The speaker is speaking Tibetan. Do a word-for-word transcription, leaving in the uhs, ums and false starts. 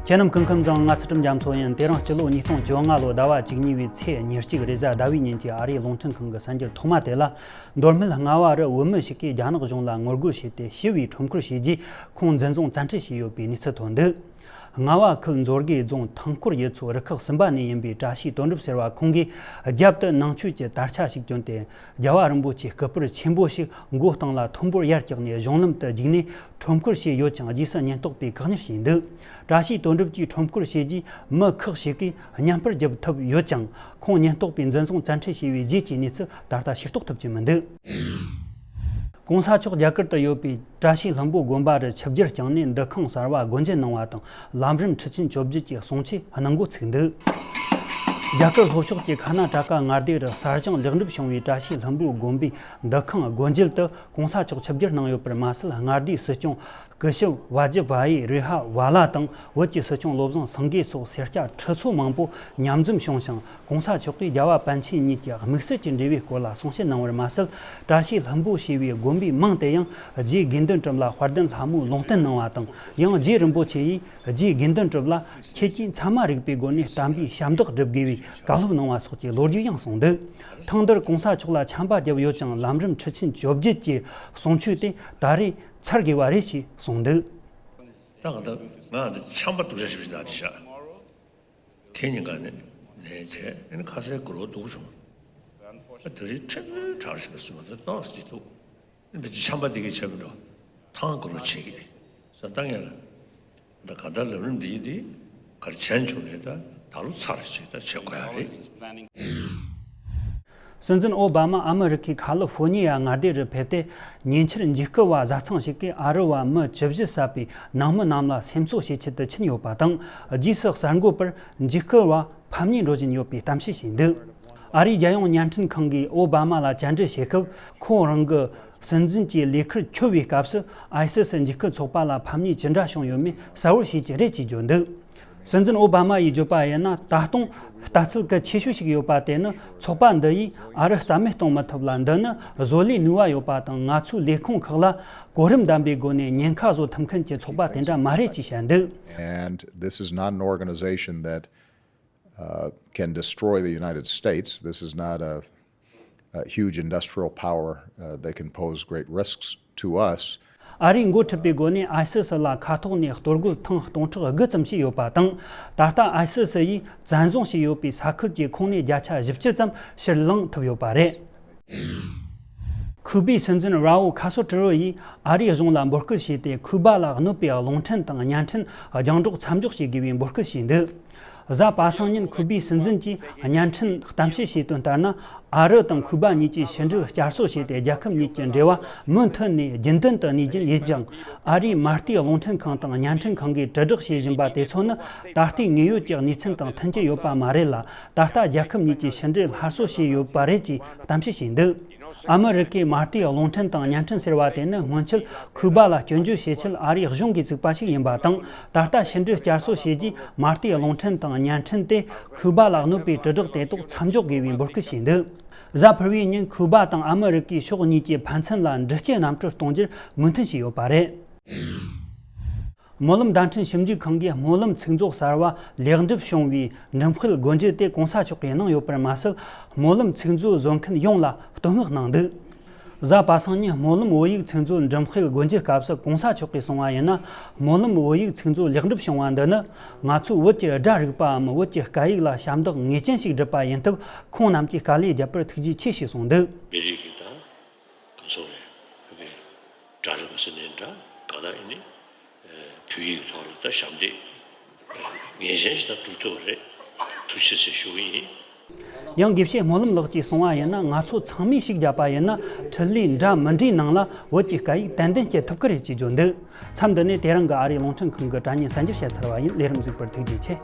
ཁྱེད་རྣམས་སྐུ་ཁམས་བཟང་། ང་ཚུལ་ཁྲིམས་རྒྱ་མཚོ་ཡིན། དེ་རིང་སྤྱི་ལོ་ཉིས་སྟོང་བཅོ་ལྔ་ལོ་ཟླ་བ་བཅུ་གཉིས་པའི་ཚེས་ཉེར་གཅིག་རེས་གཟའ་ཟླ་བའི་ཉིན་གྱི་ཨ་རིའི་རླུང་འཕྲིན་ཁང་གི་གསར་འགྱུར་ཐོག་མ་དེ་ལ། མདོ་སྨད་རྔ་བ་རུ་བོད་མི་ཞིག་གིས་རྒྱ་ནག་གཞུང་ལ་ངོ་རྒོལ་བྱས་ཏེ་ཞི་བའི་ཁྲོམ་སྐོར་བྱས་རྗེས་ཁོང་འཛིན་བཟུང་བཙན་ཁྲིད་བྱས་ཡོད་པའི་གནས་ཚུལ་ཐོན་འདུག་རྔ་བ་ཁུལ་མཛོད་དགེ་རྫོང་ཐང་སྐོར་ཡུལ་ཚོའི་རུ་ཁག་གསུམ་པ་ནས་ཡིན་པའི་བཀྲ་ཤིས་དོན་གྲུབ་ཟེར་བ་ཁོང་གིས། རྒྱབ་ཏུ་ནང་ཆོས་ཀྱི་དར་ཆ་ཞིག་གྱོན་ཏེ། རྒྱལ་བ་རིན་པོ་ཆེའི་སྐུ་པར་ཆེན་པོ་ཞིག་མགོ་སྟེང་ལ་མཐོན་པོར་ཡར་བཀྱགས་ནས་གཞུང་ལམ་དུ་རྒྱུགས་ནས་ཁྲོམ་སྐོར་བྱས་ཡོད་ཅིང་། རྗེས་སུ་ཉེན་རྟོག་པས་བཀག་ཉར་བྱས་འདུག་བཀྲ་ཤིས་དོན་གྲུབ་ཀྱིས་ཁྲོམ་སྐོར་བྱས་རྗེས་མི་ཁག་ཅིག་གིས་བརྙན་པར་བརྒྱབ་ཐུབ་ཡོད་ཅིང་། ཁོང་ཉེན་རྟོག་པས་འཛིན་བཟུང་བཙན་ཁྲིད་བྱས་པའི་རྗེས་ཀྱི་གནས་ཚུལ་ད་ལྟ་ཤེས་རྟོགས་ཐུབ་ཀྱི་མི་འདུག་གོང་ས་མཆོག་རྒྱ་གར་དུ་ཡོད་པའི་བཀྲ་ཤིས་ལྷུན་པོ་དགོན་པ་རུ་ཆིབས་བསྒྱུར་བསྐྱངས་ནས་འདུ་ཁང་གསར་བ་སྒོ་འབྱེད་གནང་བ་དང་། ལམ་རིམ་ཁྲི་ཆེན་བཅོ་བརྒྱད་ཀྱི་གསུང་ཆོས་གནང་འགོ་ཚུགས་འདུག་རྒྱ་གར་ལྷོ་ཕྱོགས་ཀྱི་ཁ་ན་ཊ་ཀ་མངའ་སྡེ་རུ་གསར་བཞེངས་ལེགས་འགྲུབ་བྱུང་བའི་བཀྲ་ཤིས་ལྷུན་པོ་དགོན་པའི་འདུ་ཁང་སྒོ་འབྱེད་དུ་གོང་ས་མཆོག་ཆིབས་བསྒྱུར་གནང་ཡོད་པར་མ་ཟད། མངའ་སྡེའི་སྲིད་སྐྱོང་སྐུ་ཞབས་ཝ་ཇི་བྷ་ཡི་རི་ཧ་ཝ་ལ་དང་བོད་ཀྱི་སྲིད་སྐྱོང་བློ་བཟང་སེང་གེ་སོགས་སེར་སྐྱ་ཁྲི་ཚོ་མང་པོ་མཉམ་འཛོམས་བྱུང་ཞིང་། གོང་ས་མཆོག་གིས་རྒྱལ་བ་པཎ་ཆེན་གཉིས་ཀྱི་དམིགས་བསལ་གྱི་འབྲེལ་བའི་སྐོར་ལ་གསུང་བཤད་གནང་བར་མ་ཟད། བཀྲ་ཤིས་ལྷུན་པོ་ཞེས་པའི་དགོན་པའི་མིང་དེ་ཡང་རྗེ་དགེ་འདུན་གྲུབ་ལ་དཔལ་ལྡན་ལྷ་མོས་ལུང་བསྟན་གནང་བ་དང་། ཡང་རྗེ་རིན་པོ་ཆེ་ཡིས་རྗེ་དགེ་འདུན་གྲུབ་ལ་ཁྱེད་ཀྱིས་མཚན་མ་རིག་པའི་སྒོ་ནས་བསྟན་པའི་ཞབས་འདེགས་སྒྲུབ་དགོས་པའི་བཀའ་སློབ་གནང་བ་སོགས་ཀྱི་ལོ་རྒྱུས་ཡང་གསུངས་འདུག་ཐེངས་འདིར་གོང་ས་མཆོག་ལ་ཆམ་པ་བརྒྱབ་ཡོད་ཀྱང་། ལམ་རིམ་ཁྲི་ཆེན་བཅོ་བརྒྱད་ཀྱི་གསུང་ཆོས་དེ་ད་རེས་ཚར་དགོས་པ་རེད་ཅེས་གསུངས་འདུག་ད་ང་ད་ང་ད་ཆམ་པ་སྡུག་ཅག་ཞིག་ན་དེ་ཤག་ཁེ་ཉིན་ག་ནས་ནས་བྱས་ཨ་ནི་ཁ་ཟས་དགུ་རོ་སྡུག་བྱུང་། ཨ་དེ་རིང་ཕྲན་བུ་དྲག་ཞིག་ལ་སུ་མ་ད་ཏོག་ཙམ་སྡུག་ཨ་ནི་ཆམ་པ་འདི་གས་བྱས་མི་འགྲོ། ཐང་དགུ་རོ་བྱེད་ཀྱི་ས་ད་ངས་ལ་ད་ག་ད་ལམ་རིམ་འདི་ཡིན་འདི་གར་བྱས་བྱུང་ནས་ད་ད་ལོ་ཚར་ཞིག་ད་བྱེད་དགོས་ཡ་རེད། སྲིད་འཛིན་ཨོ་བྷ་མ་ཨ་མི་རི་ཁའི་ཁ་ལི་ཧྥོ་ནི་ཡ་མངའ་སྡེ་རུ་ཕེབས་ཏེ། ཉེ་ཆར་འཇིགས་སྐུལ་བ་བཟའ་ཚང་ཞིག་གིས་ཨ་རི་བ་མི་བཅུ་བཞི་བསད་པའི་ནང་མི་རྣམས་ལ་སེམས་གསོ་བྱེད་ཆེད་དུ་ཕྱིན་ཡོད་པ་དང་། རྗེས་སུ་གསར་འགོད་པར་འཇིགས་སྐུལ་བ་ཕམ་ཉེས་འགྲོ་བཞིན་ཡོད་པའི་གཏམ་བཤད་བྱས་འདུག་ཨ་རིའི་རྒྱལ་ཡོངས་བརྙན་འཕྲིན་ཁང་གིས་ཨོ་བྷ་མ་ལ་བཅར་འདྲི་བྱེད་སྐབས། ཁོང་རང་གི་སྲིད་འཛིན་གྱི་ལས་ཁུར་འཁྱོལ་བའི་སྐབས་སུ། ཨའི་སི་སི་འཇིགས་སྐུལ་ཚོགས་པ་ལ་ཕམ་ཉེས་ཅི་འདྲ་བྱུང་ཡོད་མེད་གསལ་བོར་ཤེས་ཀྱི་རེད་ཅེས་བརྗོད་འདུག་སྲིད་འཛིན་ཨོ་བྷ་མ་ཡིས་བརྗོད་པ་ཡིན་ན། ད་དུང་ལྟ་ཚུལ་གལ་ཆེ་ཤོས་ཤིག་ཡོད་པ་དེ་ནི། ཚོགས་པ་འདི་ཡིས་ཨ་རི་རྩ་མེད་གཏོང་མི་ཐུབ་ལ། འདི་ནི་བཟོ་ལས་ནུས་པ་ཡོད་པ་དང་། ང་ཚོའི་ལས་ཁུངས་ཁག་ལ་གོ་རིམ་ལྡན་པའི་སྒོ་ནས་ཉེན་ཁ་བཟོ་ཐུབ་མཁན་གྱི་ཚོགས་པ་དེ་འདྲ་མ་རེད་ཅེས་བཤད་འདུག And this is not an organization that uh, can destroy the United States. This is not a, a huge industrial power uh, that can pose great risks to us. ཨ་རིས་འགོ་ཁྲིད་པའི་སྒོ་ནས་ཨའི་སི་སི་ལ་མཁའ་ཐོག་ནས་གཏོར་རྒོལ་ཐེངས་སྟོང་ཕྲག་དགུ་ཙམ་བྱས་ཡོད་པ་དང་། ད་ལྟ་ཨའི་སི་སི་ཡིས་བཙན་བཟུང་བྱས་ཡོད་པའི་ས་ཁུལ་གྱི་ཁོངས་ནས་བརྒྱ་ཆ་བཞི་བཅུ་ཙམ་ཕྱིར་བླངས་ཐུབ་ཡོད་པ་རེད། ཁུ་བའི་སྲིད་འཛིན་ར་ཨུལ་ཁ་སོ་ཏྲི་རོ་ཡིས་ཨ་རིའི་གཞུང་ལ་འབོད་སྐུལ་བྱས་ཏེ། ཁུ་བ་ལ་གནོད་པའི་རླུང་འཕྲིན་དང་བརྙན་འཕྲིན་རྒྱང་སྒྲོག་མཚམས་འཇོག་བྱེད་དགོས་པའི་འབོད་སྐུལ་བྱས་འདུག་གཟའ་པ་སངས་ཉིན་ཁུ་བའི་སྲིད་འཛིན་གྱིས་བརྙན་འཕྲིན་གཏམ་བཤད་བྱས་དོན་ལྟར་ན། ཨ་རི་དང་ཁུ་བ་གཉིས་ཀྱིས་ཕྱི་འབྲེལ་བསྐྱར་གསོ་བྱས་ཏེ། རྒྱལ་ཁབ་གཉིས་ཀྱི་འབྲེལ་བ་མུ་མཐུད་ནས་རྒྱུན་ལྡན་དུ་གནས་རྒྱུ་ཡིན་ཅིང་། ཨ་རིའི་མ་ལྟའི་རླུང་འཕྲིན་ཁང་དང་བརྙན་འཕྲིན་ཁང་གིས་དྲིལ་བསྒྲགས་བྱེད་བཞིན་པ་དེ་ཚོ་ནི། ད་ལྟའི་དངོས་ཡོད་ཀྱི་གནས་ཚུལ་དང་མཐུན་གྱི་ཡོད་པ་མ་རེད་ལ། ད་ལྟ་རྒྱལ་ཁབ་གཉིས་ཀྱིས་ཕྱི་འབྲེལ་སླར་གསོ་བྱས་ཡོད་པ་རེད་ཅེས་གཏམ་བཤད་བྱས་འདུག་ཨ་མི་རི་ཀའི་མ་ལྟའི་རླུང་འཕྲིན་དང་བརྙན་འཕྲིན་ཟེར་བ་དེ་ནི། སྔོན་ཆད་ཁུ་བ་ལ་སྐྱོན་བརྗོད་བྱེད་ཆེད་ཨ་རིའི་གཞུང་གིས་བཙུགས་པ་ཞིག་ཡིན་པ་དང་། ད་ལྟ་ཕྱི་འབྲེལ་བསྐྱར་གསོ་བྱས་རྗེས། མ་ལྟའི་རླུང་འཕྲིན་དང་བརྙན་འཕྲིན་དེ་ཁུ་བ་ལ་གནོད་པའི་དྲིལ་བསྒྲགས་དེ་དག་མཚམས་འཇོག་དགོས་པའི་འབོད་སྐུལ་བྱས་འདུག་གཟའ་ཕུར་བུའི་ཉིན་ཁུ་བ་དང་ཨ་མི་རི་ཀའི་ཕྱོགས་གཉིས་ཀྱི་ཕན་ཚུན་ལ་འདྲི་གཅོད་གནམ་གྲུ་གཏོང་རྒྱུར་མོས་མཐུན་བྱས་ཡོད་པ་རེད། སྨོན་ལམ་བརྡ་འཕྲིན་ཞིབ་འཇུག་ཁང་གིས་སྨོན་ལམ་ཚིག་མཛོད་གསར་བ་ལེགས་འགྲུབ་བྱུང་བའི་འགྲེམས་སྤེལ་སྒོ་འབྱེད་དེ་གོང་ས་མཆོག་གིས་གནང་ཡོད་པར་མ་ཟད། སྨོན་ལམ་ཚིག་མཛོད་བཟོ་མཁན་ཡོངས་ལ་བསྟོད་བསྔགས་གནང་འདུག་གཟའ་པ་སངས་ཉིན་སྨོན་ལམ་བོད་ཡིག་ཚིག་མཛོད་འགྲེམས་སྤེལ་སྒོ་འབྱེད་སྐབས་སུ་གོང་ས་མཆོག་གིས་གསུངས་པ་ཡིན་ན། སྨོན་ལམ་བོད་ཡིག་ཚིག་མཛོད་ལེགས་འགྲུབ་བྱུང་བ་འདི་ནི། ང་ཚོས་བོད་ཀྱི་སྒྲ་རིག་པའམ་བོད་ཀྱི་སྐད་ཡིག་ལ་ཞབས་འདེགས་ངེས་ཅན་ཞིག་བསྒྲུབས་པ་ཡིན་སྟབས། ཁོང་རྣམས་ཀྱིས་དཀའ་ལས་བརྒྱབ་པར་ཐུགས་རྗེ་ཆེ་ཞེས་གསུངས་འདུག་མི་རིགས་ཀྱི་དང་གང་སོགས་རེད། བོད་པའི་སྒྲ་རིག་པ་ཟེར་ནའི་འདྲ། གང་ལྟར་ཡིན་ནི་བོད་ཡིག་ཐོག་ལ་ད་ཞབས་འདེགས་ངེས་ཅན་ཞིག་ད་སྒྲུབ་ཐུབ་པ་རེད། ཐུགས་རྗེ་ཆེ་ཞུ་གི་ཡིན། ཡང་དགེ་བཤེས་སྨོན་ལམ་ལགས་ཀྱིས་གསུངས་པ་ཡིན་ན། ང་ཚོ་ཚང་མས་ཤུགས་བརྒྱབ་པ་ཡིན་ན། འཕྲིན་ལས་འདྲ་མི་འདྲའི་ནང་ལ་བོད་ཀྱི་སྐད་ཡིག་ཏན་ཏན་སྐྱེལ་ཐུབ་ཀྱི་རེད་ཅེས་བརྗོད་འདུག་མཚམས་འདི་ནས་དེ་རིང་གི་ཨ་རིའི་རླུང་འཕྲིན་ཁང་གི་དྲ་བརྙན་གསར་འགྱུར་བཤད་ཚར་བ་ཡིན། ལས་རིམ་གཟིགས་པར་ཐུགས་རྗེ་ཆེ།